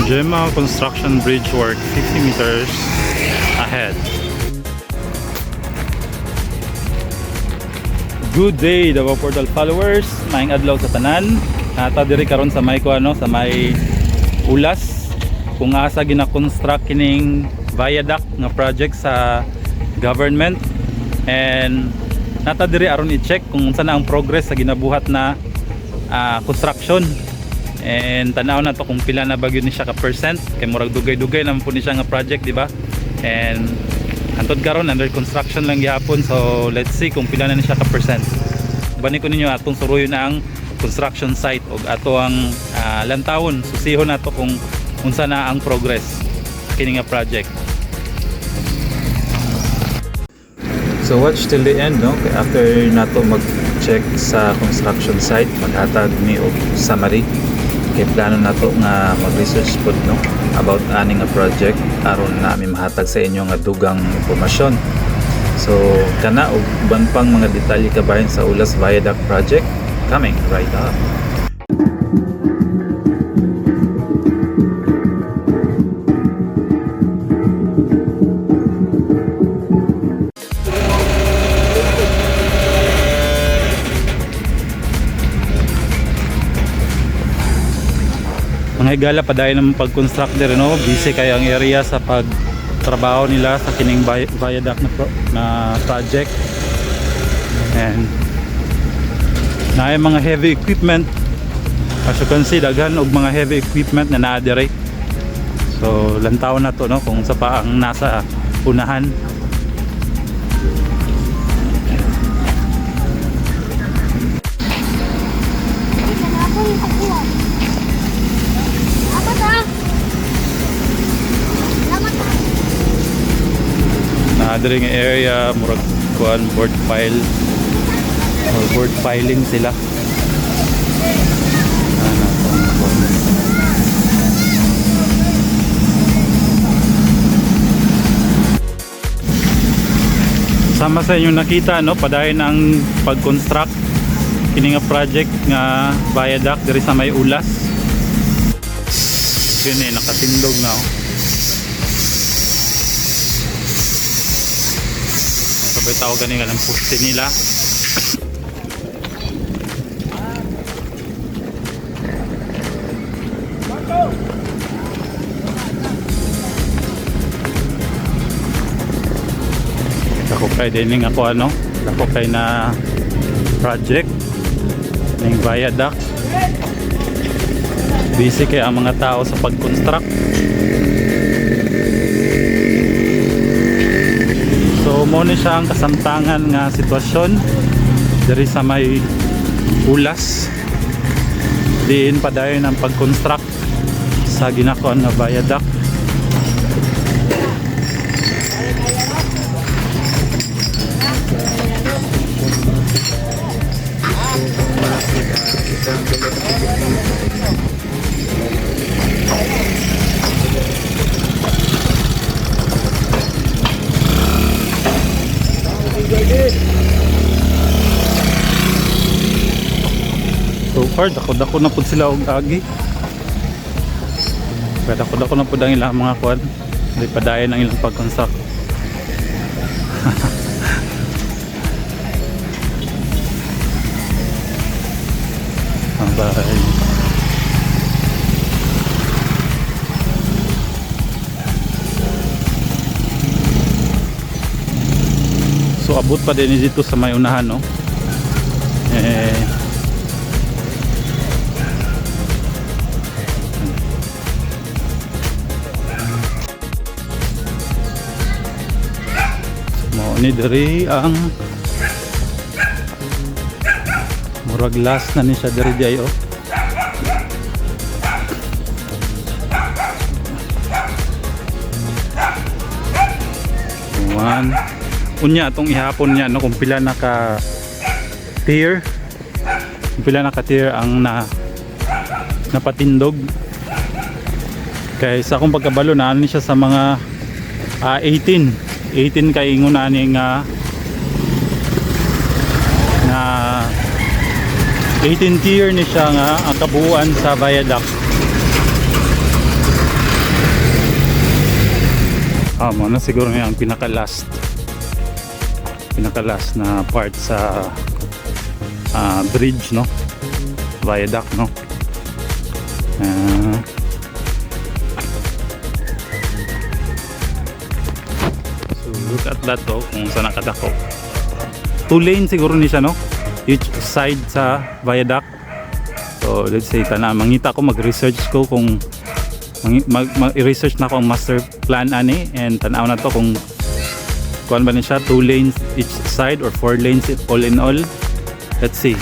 Gemma construction bridge work 50 meters ahead. Good day, Davao Portal followers. Maayong adlaw sa tanan. Nata diri karon sa may kuano, sa may Ulas, kung asa gina-construct kining viaduct nga project sa government, and nata diri aron i-check kung unsa na ang progress sa ginabuhat na construction, and tanaw na to kung pila na ba gyud ni siya ka percent, kay murag dugay-dugay naman po ni siya nga project, di ba? And hantod karon under construction lang gihapon, so let's see kung pila na ni siya ka percent. Bani ko ninyo atong suruyon ang construction site og ato ang lantawon, susihon nato kung unsa na ang progress kini nga project. So watch till the end, no? Kay after nato mag-check sa construction site, maghatag mi og summary. Kay plano nato nga mag-research pod, no, about ani nga project aron nami mahatag sa inyo nga dugang impormasyon. So kana og uban pang mga detalye kabahin sa Ulas Viaduct project, coming right up. Mga higala, padayon naman pag-construct diri, no? Busy kay ang area sa pagtrabaho nila sa kining viaduct na project, and naay mga heavy equipment. As you can see, daghan og mga heavy equipment na naa diri. So lantaw na to, no, kung sa pa ang nasa unahan. Ako yung takuha. Apat ah. Salamat ah. Naa diri nga area, murag kuan, board file or board filing sila. Ano, kuan. Sama sa inyong nakita, no, padayon ang pag-construct kini nga project nga viaduct diri sa may Ulas. Yun eh, nakatindog na, oh. Sabay tawag gani nga ng poste nila. Dako kay din ako ano, dako kay na project ning viaduct. Busy kay ang mga tao sa pag-construct. So mo ni siya ang kasamtangan nga sitwasyon diri sa may Ulas. Diin padayon ang pag-construct sa ginakuan nga viaduct. So far, dako-dako na pud sila og agi. Pero dako-dako na pud ang ilang mga kuan. Di padayon ang ilang pag-construct. Bye. So abot pa din dito sa may unahan, no? Eh, mo ni diri ang murag last na ni siya diri di ay, oh. One. Unya atong ihapon niya, no, kung pila na ka tier, kung pila na ka tier ang na napatindog, kay sa akong pagkabalo na ano siya sa mga 18 18 kay ingon ani nga na 18 tier ni siya nga ang kabuuan sa viaduct. Mao na siguro nga ang pinaka last na part sa bridge, no, viaduct, no. So look at that, oh, kung saan nakadako. Two lane siguro ni siya, no, each side sa viaduct. So let's say kana mangita ko, mag-research ko kung mag, i-research na ko ang master plan ani and tanaw na to kung kuan ba ni siya, two lanes each side or four lanes all in all. Let's see.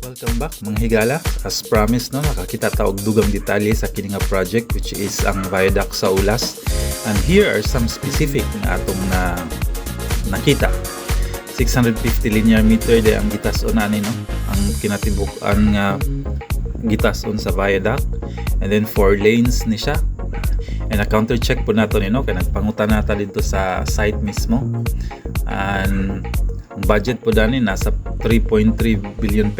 Welcome back, mga higala. As promised, no, nakakita ta og dugang detalye sa kini nga project, which is ang viaduct sa Ulas. And here are some specific na atong na nakita. 650 linear meter diay ang gitas-on ani, no, ang kinatibuk-an nga gitas-on sa viaduct. And then four lanes ni siya. And a counter check po nato ni, no, kay nagpangutan nata dito sa site mismo. And ang budget po dani nasa ₱3.3 billion.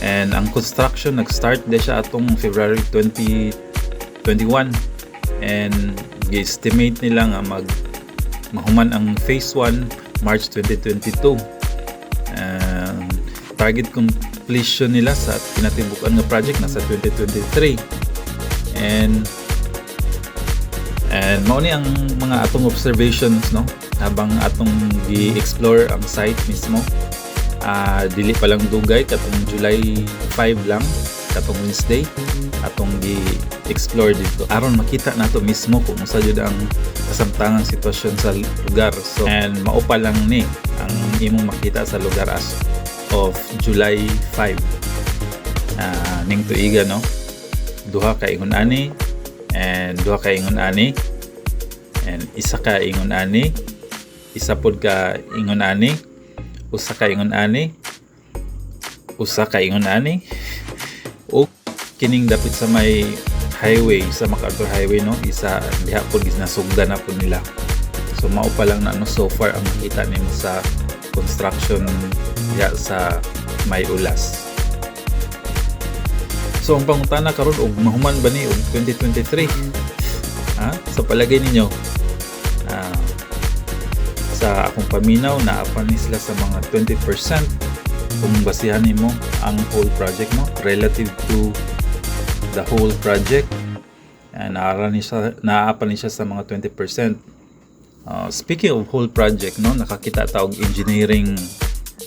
And ang construction nag-start de siya atong February 2021 and gi-estimate nila nga mag mahuman ang phase 1 March 2022. And target completion nila sa kinatibuk-an nga project nasa 2023. And mao ni ang mga atong observations, no, habang atong gi-explore ang site mismo. Dili pa lang dugay, katong July 5 lang, katong Wednesday atong gi-explore dito aron makita nato mismo kung unsa jud ang kasamtangang sitwasyon sa lugar. So and mao pa lang ni ang imong makita sa lugar as of July 5 ning tuiga, no. Duha ka ingon ani and duha ka ingon ani and isa ka ingon ani, isa pod ka ingon ani, usa ka ingon ani, usa ka ingon ani, o kining dapit sa may highway, sa MacArthur Highway, no, isa diha pod ginasugda na pod nila. So mao pa lang na, no, so far ang makita nimo sa construction diha sa may Ulas. So ang pangutana karon, og mahuman ba ni og 2023, ha? Sa palagay ninyo? Sa akong paminaw, naa pa ni sila sa mga 20% kung basihan nimo ang whole project, no, relative to the whole project, and naa pa ni siya sa mga 20%. Speaking of whole project, no, nakakita ta og engineering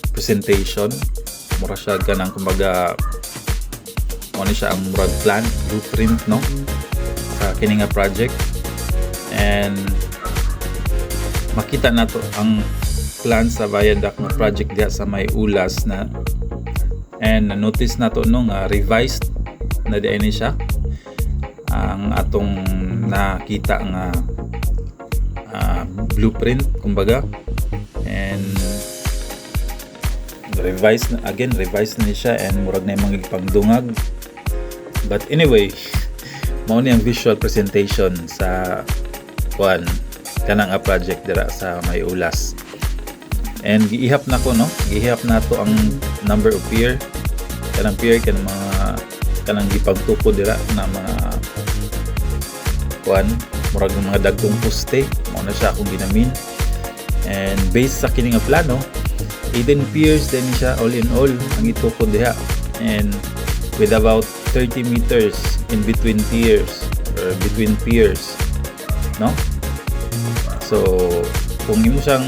presentation. Mura siya kanang kumbaga mo ni siya ang murag plan, blueprint, no, sa kini nga project. And makita nato ang plan sa viaduct nga project diha sa may Ulas na and na-notice nato, no, nga revised na diay ni siya ang atong nakita nga blueprint kumbaga. And revised na again, revised na ni siya and murag na yung mga gipangdungag. But anyway, mao ni ang visual presentation sa kuan kanang nga project dira sa may Ulas. And giihap na ko, no, giihap na to ang number of pier, kanang pier, kanang mga kanang gipagtukod dira na mga kuan, murag ng mga dagkong poste. Mao na siya akong ginamin. And based sa kini nga plano, 18 piers din siya all in all ang itukod diha and with about 30 meters in between piers or between piers, no. So kung imo siyang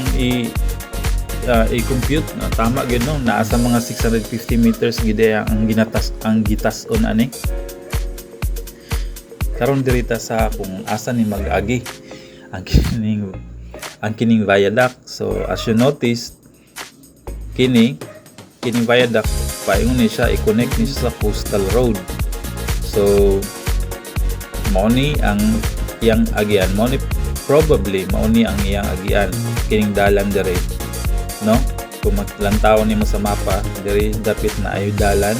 i-compute na tama gyud, no, naa sa mga 650 meters gid ang ginatas ang gitas-on ani. Karon diri ta sa kung asa ni mag-agi ang kining viaduct. So as you notice, kini Kining viaduct, paingon ni siya, i-connect ni siya sa coastal road. So mao ni ang iyang agian, mao ni probably mao ni ang iyang agian, kining dalan dire, no? Kung maglantaw nimo sa mapa diri, dapit na ayo dalan.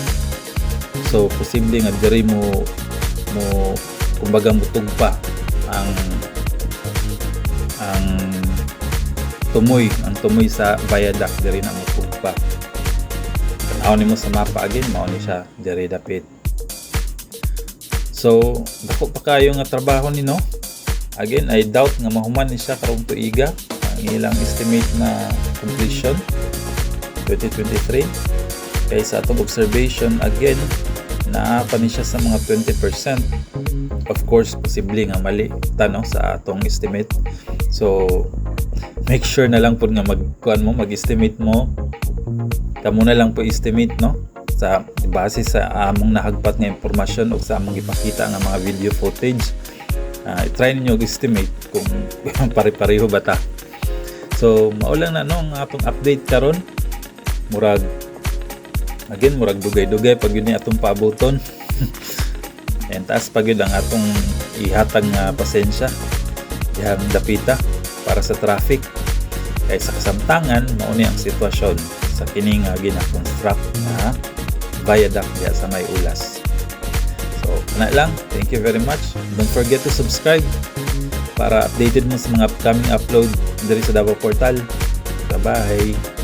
So posible nga diri mo kumbaga mutugpa ang tumoy sa viaduct. Diri na mutugpa. Tanaw nimo sa mapa again, mao ni siya diri dapit. So dako pa kayo nga trabaho ni, no? Again, I doubt nga mahuman ni siya karong tuiga. Ang ilang estimate na completion, 2023, kay sa atong observation, again, naa pa ni siya sa mga 20%. Of course, posible nga mali ta, no, sa atong estimate. So make sure na lang pud nga magkuan mo, mag-estimate mo, kamo na lang po estimate, no, sa base sa among nahagpat nga impormasyon o sa among ipakita nga mga video footage. I-try ninyo estimate kung pare-pareho ba ta. So mao lang na, no, ang atong update karon. Murag again, murag dugay-dugay pag yun ni atong paabuton and taas pa gyud ang atong ihatag nga pasensya dihang dapita para sa traffic, kay sa kasamtangan mao ni ang sitwasyon sa kini nga gina-construct nga viaduct diha sa may Ulas. So ana lang. Thank you very much. Don't forget to subscribe para updated mo sa mga upcoming upload diri sa Davao Portal. Bye bye.